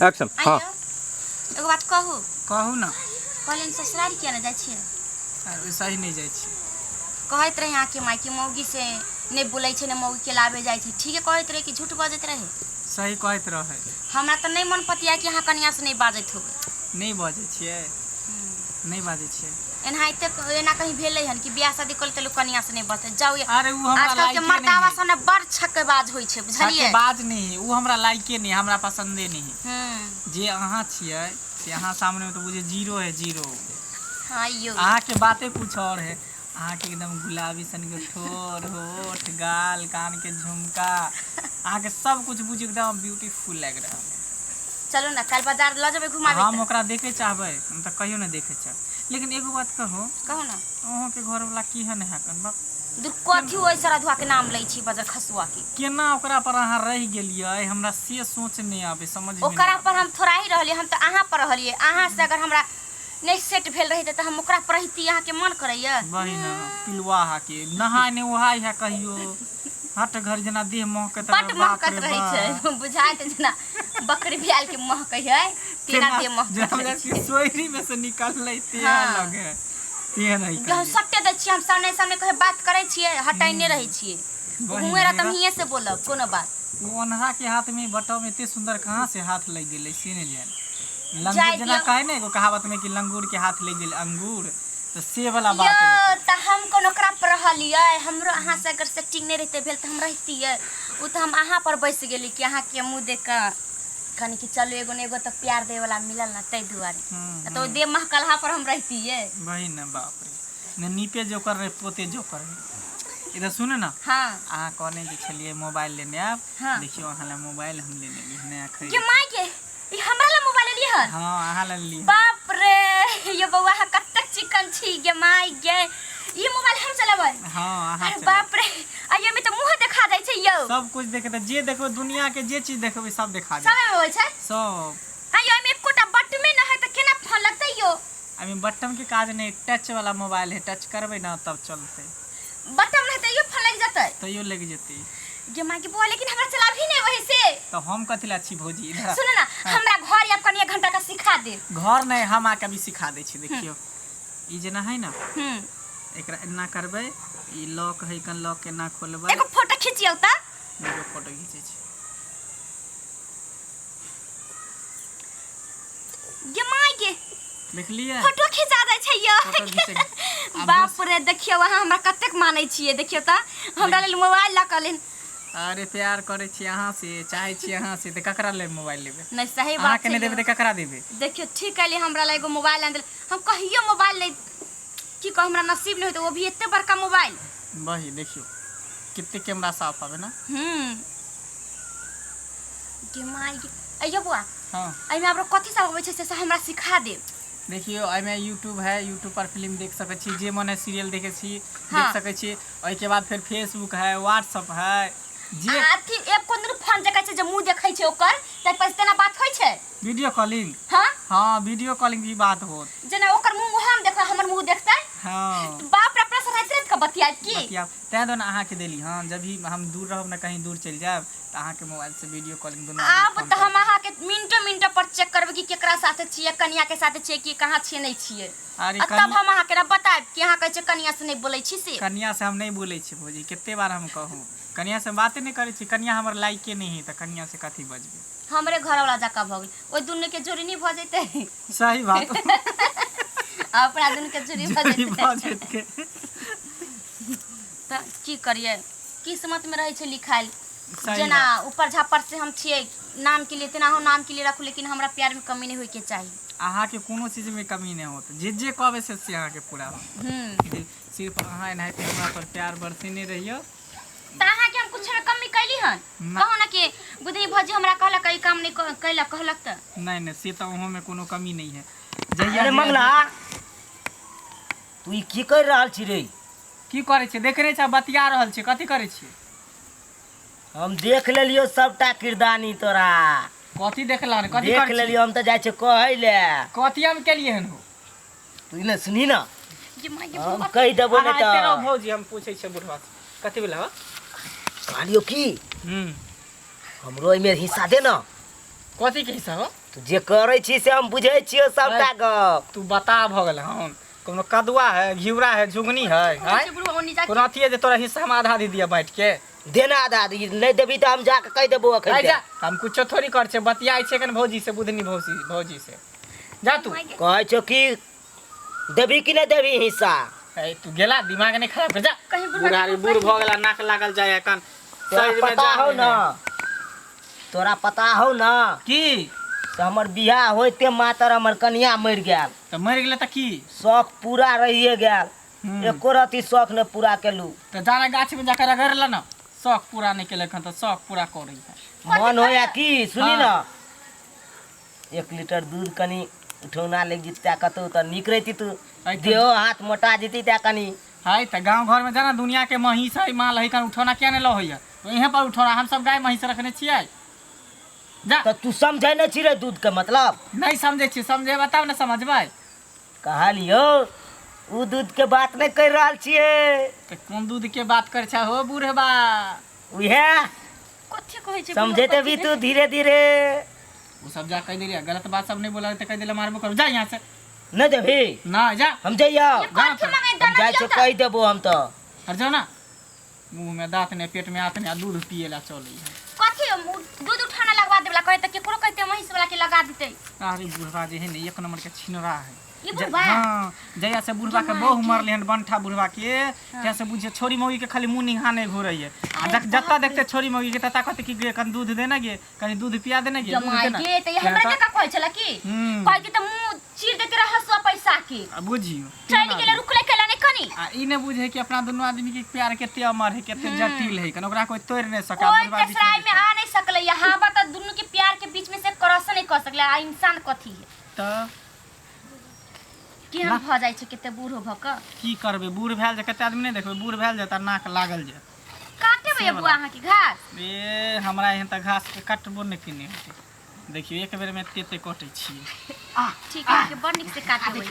Action. हाँ। आइयो, एगो बात कहू? कहू ना। कहलियनि ससुरारि किया ने जाइ छियै? आर वैसा ही नहि जाइ छियै। कहैत रहे अहाँके माय कि मौगी से नहि बोलै छै, ने मौगी के लाबे जाइ छै। ठीके कहैत रहे कि झूठ बजैत रहे? सही कहैत रहै। हमरा तऽ नहि मन पतिया कि अहाँ कनिया से नहि बाजैत होबै। नहि बजै छियै, नहि बाजै छियै। एनाहिते एना कहीं भेलै हन कि बियाह शादी कऽ लेतै लोक कनिया से नहि बजतै? जाउ ये। अरे उ हमरा आजकल के लायके मर्दावा नहीं। सब ने बड़ छक्केबाज होइ छै, बुझलियै? बाज नहीं है, उ हमरा लायके नहीं, हमरा पसंदे नहीं है। जे अहाँ छियै से अहाँ सामने में तो बुझे जीरो है, जीरो। हाँ यौ। अहाँ के बाते कुछ और है। अहाँ के एकदम गुलाबी सन के ठोर, होठ, गाल, कान के झुमका, अहाँ के सब कुछ बुझ एकदम ब्यूटीफुल लग रहा है। चलू ना, काल्हि बाजार लऽ जेबै घुमाबै। हम ओकरा देखे चाहबै, हम तऽ कहियो नहि देखे चाहब। लेकिन एगो बात कहू? कहू ना। अहूँ के घर वाला केहन है कन बा? दूर, कथी ओहि सरधुआ के नाम लै छी बजर खसुआ के। केना ओकरा पर अहाँ रहि गेलियै, हमरा से सोच नहि आबै, समझ में ओकरा पर हम थोड़ा ही रहलियै, हम तऽ अहाँ पर रहलियै। अहाँ से अगर हमरा नहि सेट भेल रहितै तऽ हम ओकरा पर रहिती? अहाँके मन करैया? वही ना, पिलुआ के नहाय नहि ओहाय है कहियो, हट घर जेना देह महकैत। बड महकत रहै छै, बुझाइत जेना बकरी बियाल के महकै है तेना देह महकैत रहै छै। सोयरी में से निकललै ते लगे तेहन है। हम सट्टे दै छियै, हम सामने सामने कहे बात करै छियै, हटाइने रहै छियै। हुएँ रहत, हम हियें से बोलब कोनो बात। ओ अन्हरा के हाथ में बटम एते सुंदर कहाँ से हाथ लग गेलै से नहि जान। लंगूर जाय जेना दियौ। कहै ने एगो कहावत में कि लंगूर के हाथ लग गेल अंगूर, तऽ से वाला बात यौ है। तऽ हम कोनो ओकरा पर रहलियै? हमरो अहाँ से अगर सेटिंग नहि रहितै भेल तऽ हम रहितियै? ओ तऽ हम अहाँ पर बसि गेली कि अहाँके मुँह देख कऽ कनि कि चलू एगो ने एगो तऽ प्यार दै वाला मिलल ने, ताहि दुआरे। तऽ ओ देह महकलहा पर हम रहितियै? वही ने, बाप रे, ने नीपे जोकर रहे पोते जोकर रहे। इधर सुनू ने। हाँ। अहाँ कहने जे छलियै मोबाइल लेने आयब। हाँ। देखियौ, अहाँ लए मोबाइल हम लेने एलियै, नया खरीद। के माय के, ई हमरा ला मोबाइल लेलियै हन? हाँ, अहाँ लए लेलियै। बाप रे, ये बौआ, अहाँ कतेक चिकन छी गे माय गे। ई मोबाइल हम चलेबै? हाँ, अहाँ अरे चलेबै। बाप रे, आ ये में तऽ मुँह देखा जाइ छै यौ। सब कुछ देखेतै, जे देखबै दुनिया के जे चीज देखबै सब देखा सब देत। एहिमे होइ छै? सब। आ यो एहिमे एकोटा बटमे नहि है तऽ केना फोन लगतै यौ? अभी बटन के काज नहीं, टच वाला मोबाइल है, टच करबै ना तब चलतै। बटन नहीं तैयो फोन लागि जेतै? तैयो लागि जेतै। गे माय के बौआ, लेकिन हमरा चलाबही नहीं वही से। तो हम कथी ला छी भौजी इधर। सुनो ना, हमरा घर आब कनी एक घंटा का सिखा दे। घर नहीं, हम आके अभी सिखा दै छी। देखियौ, ई जेना है ना, एकरा एना करबै, ई लॉक है, कन लॉक एना खोलबै। एगो फोटो खींचियौ तऽ। एगो फोटो घीचै छी। गे माय के, देखलियै? फोटो खिंचा दै छै यौ। फोटो घीचै। आब बाप रे, देखियौ, अहाँ हमरा कतेक मानै छियै। देखियौ तऽ, हमरा लेल मोबाइल लऽ कऽ लेल। अरे, प्यार करै छी अहाँ से, चाहै छी अहाँ से, तऽ ककरा लेल मोबाइल लेबै? नहि, सही बात अहाँके छै नहि देबै यौ। तऽ ककरा देबै? देखियौ, ठीक कहलियै, हमरा लए एगो मोबाइल आनि देल। हम कहियो मोबाइल नहि, की कहू, हमरा नसीब नहि होतै, वो भी एते बड़का मोबाइल। वही देखियौ, कते कैमरा साफ आबै ना। गे माय गे, अइयो बौआ। हाँ। एहिमे आरो कथी सब अबै छै से सब हमरा सिखा देब। देखियौ, एहिमे यूट्यूब है, यूट्यूब पर फिल्म देख सकै छी, जे मन है सीरियल देखै छी, देख सकै छी। ओहिके बाद फेर फेसबुक है, व्हाट्सअप है, जे आ अथी एप कोन दुनू फोन जकाँ छै जे मुँह देखै छै ओकर, ताहि पर तेना बात होइ छै? Video calling. हाँ। हाँ, वीडियो कॉलिंग भी बात होत। जेना ओकर मुँह हम देखबै, हमर मुँह देखतै? हाँ। बाप रे, अपना से राति राति कऽ बतियात की? बतियाब, तैं दुआरे अहाँके देली। हाँ, जब भी हम दूर रहब ने, कहीं दूर चलि जायब, तऽ अहाँके मोबाइल से वीडियो कॉलिंग दुनू आदमी आब फोन तऽ हम करब। अहाँके मिनटो मिनटो पर चेक करबै कि केकरा साथे छियै, कनिया के साथे छियै कि कहाँ छियै, नहि छियै। अरे आ तब हम अहाँके ने बतायब कि अहाँ कहै छियै कनिया से नहि बोलै छी से। कनिया से हम नहि बोलै छी भौजी, कते बार हम कहू, कनिया से बाते नहि करै छी। कनिया हमर लायके नहि है, तऽ कनिया से कथी बजबै? हमरे घरवाला जकाँ भऽ गेल। ओहि दुनू के जोड़ी नहि भऽ जेतै? सही बात। अपना दुनू के जोड़ी भऽ जोड़ी जेतै। भऽ जेतै। तऽ की करियै, किस्मत में रहै छै लिखायल। सही जेना बात। ऊपर झापर से हम छियै नाम के लिए, तेना हम नाम के लिए रखू, लेकिन हमरा प्यार में कमी नहीं होय के चाही। अहाँके कोनो चीजमे कमी नहि होत, जे जे कहबै से से अहाँके पूरा होत। सिर्फ अहाँ एनाहिते हमरा पर प्यार बरसेने रहियौ। तऽ अहाँके हम कुछ में कमी कैली हन? ना। कहू ने कि बुधनी भौजी हमरा कहलक ई काम नहीं कैलक, कहलक तऽ। नहि नहि, से तऽ ओहोमे कोनो कमी नहि है। जहिया अरे मंगला, तू ई की कर रहल छी रे? की करै छियै? देखने छ, बतिया रहल छियै, कथी करै छियै? हम देख लेलियो सबटा किरदानी तोरा। कथी देखला हन? कथी देख करै छियै? लेलियो, हम तऽ जाइ छियै कहै ले। कथी हम केलियै हन हो? तू ने सुनी ना। ये माय के। हम कहि देबो ने अहाँ एते रहू तऽ भौजी, हम पूछै छियै बुढ़वा से कथी भेलै हो। कहलियो की, हमरो एहिमे हिस्सा दे ना। कथी के हिस्सा हो? तू जे करै छी से हम बुझै छियौ सबटा गप। तू बता भऽ गेल हन, कोनो कदुआ है, घिउरा है, झुगनी है, आँय? बुढ़वा ओनी जाके कोनो अथी है जे तोरा हिस्सा हम आधा दे दिया बाँटि के? देना आधा आधी, नहि देबही तऽ हम जाके कहि देबौ अखन। आइ जा, हम कुछो थोड़ी कर छै, बतियाइ छै एखन भौजी से, बुधनी भौजी, भौजी से। जा तू। कहै छौ कि देबही कि नहि देबही हिस्सा? ए, तू गेला दिमाग नहीं खराब कर, जा। कहीं बुढ़वा बुढ़ारी बूढ़ भऽ गेला, नाक लागल जाय एखन। तोरा शरीर में पता जान हौ नहि न है। तोरा पता हौ न की से हमर बियाह होइते मातर हमर कनिया मरि गेल। तऽ मरि गेलै तऽ की? शौक पूरा रहिए गेल। एको रत्ती शौक नहि पूरा केलू। तऽ जाना गाछ में जाकर रगड़ ल न, शौक पूरा नहीं केलक हन तऽ शौक पूरा करै है। मन होया की सुनी हाँ। न, 1 लीटर दूध कनी उठौना लागि जेतै कतौ तऽ नीक रहिती तू। तऽ- देहो हाथ मोटा जेती तै कनी। है तऽ गाँव घर में जाना, दुनिया के महींस है, माल है, कन उठौना किया नहीं लऽ होइए? तो इहें पर उठौना, हम सब गाय महींस रखने छियै। जा। तऽ तू समझै नहि छी रे दूध के मतलब? नहीं समझै छियै, समझेबै तब ने समझबै। कहलियौ उ दूध के बात नहि कहि रहल छियै। तऽ कोन दूध के बात करै छै हो बूढ़बा? उहे। कथी कहै छै? समझेते भी तू धीरे धीरे। वो सब जा कह दे, गलत बात सब नहीं बोला तऽ कह देले मारबो करू। जा यहाँ से। नहि देबही? ना, जा। हम जइयौ। कथी मांगे? हम दाना जाइ दियौ छियौ, तऽ। कहि देबो हम तऽ। हट जाओ ना, मुंह में दांत नहीं, पेट में हाथ नहीं, आ दूध पिए ला चलै है। कथी दूध उठाना लगवा देबला कहै तऽ केकरो कहते महींस वाला के लगा देतै। अरे बुढ़वा जे है ने, एक नंबर के छिनरा है। ई बुढ़वा? हाँ, जहिया से बुढ़वा के बहु मरले हन, बंठा बुढ़वा के, तहिया से बुझे छोरी मौगी के खाली मुंह निहाने घूरै है। आ जत्ता देखते छोरी मौगी के तत्ता कहते कि गे कनि दूध देना गे, कनि दूध पिया देना गे, दूध जमाइ देना। गे तऽ ई हमरा जकाँ कहै छला की? कहै कि तऽ मुंह चीर देते रह हसुआ पैसा के। आ बुझियो चलि गेलै, रुकलै कैला नहि कनी? आ ई नहि बुझे कि अपना दुनू आदमी के प्यार कते अमर है, कते जटिल है, कन ओकरा कोई तोड़ नहीं सका। कोई बुढ़वा बीच में तेसराई में आ नहीं सकलै। यहाँ बा तऽ दुनू के प्यार के बीच में से क्रॉस नहीं कर सकलै। आ इंसान कथी है? तऽ केहन भऽ जाइ छै कते बूढ़ो भऽ कऽ। की करबै, बूढ़ भेल जे कते आदमी नहि देखबै, बूढ़ भेल जे तऽ नाक लागल जे। काटेबै बुआ अहाँके घास? ए, हमरा एहन तऽ घास के कटबो नहि केने हेतै। देखियौ, एक बेर में एते एते कटै छियै। ठीक है, अहाँके बड़ नीक से काटेबै।